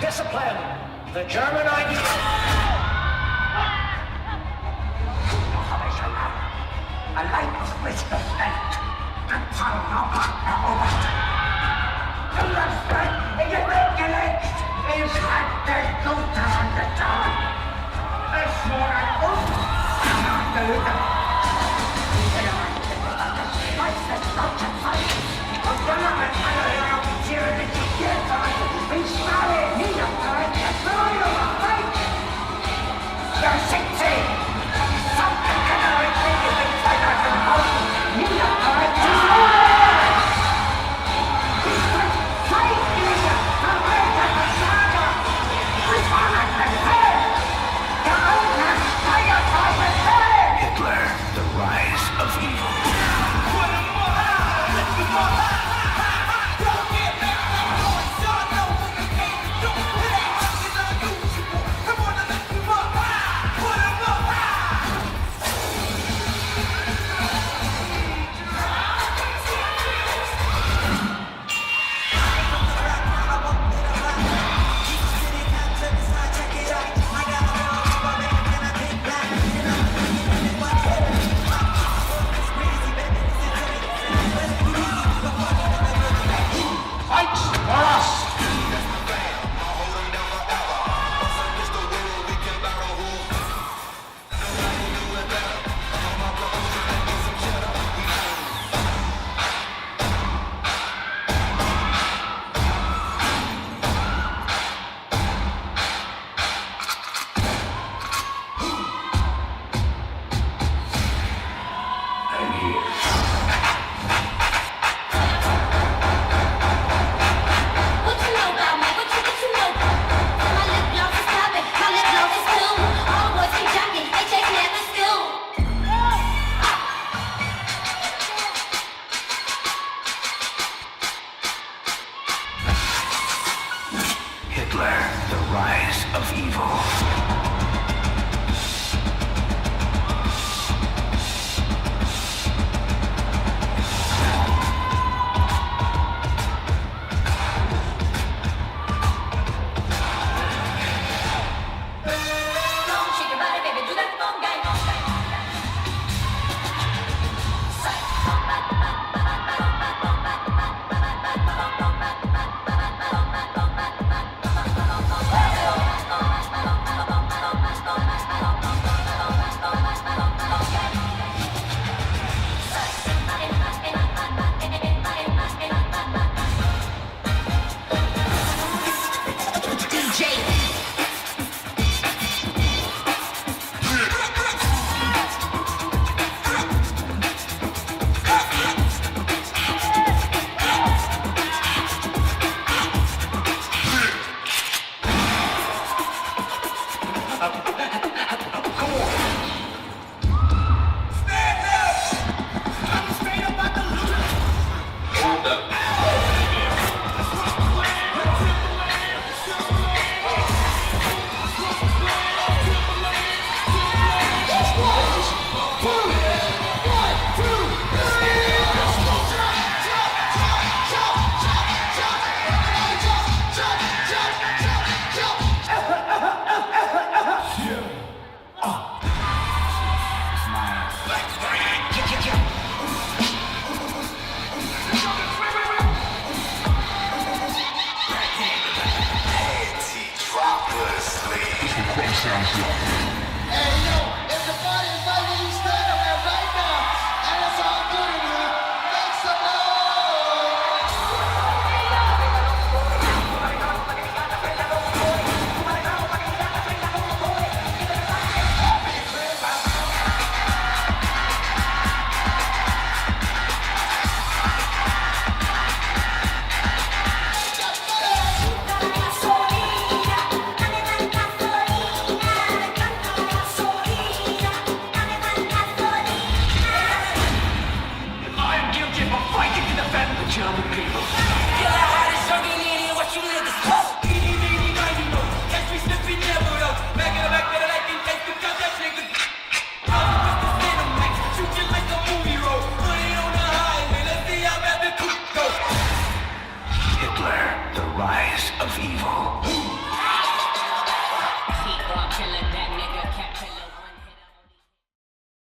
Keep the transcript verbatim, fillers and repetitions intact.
Discipline, the German idea. A life of respect. Hitler, the rise of evil. Fight for us! Hitler, the rise of evil. Hey, yo, if the party is vibing, you stand up and right now. And it's all good in here. Make some noise. I am guilty of fighting to defend the German people. You're the hottest junkie, what you niggas want? Eeny, meeny, miny, mo. Catch me slipping, never know. Back in the back, better like in case the contact niggas. I'm just a cinemax, shooting like a movie role. Put it on the The rise of evil. Sequel trilogy.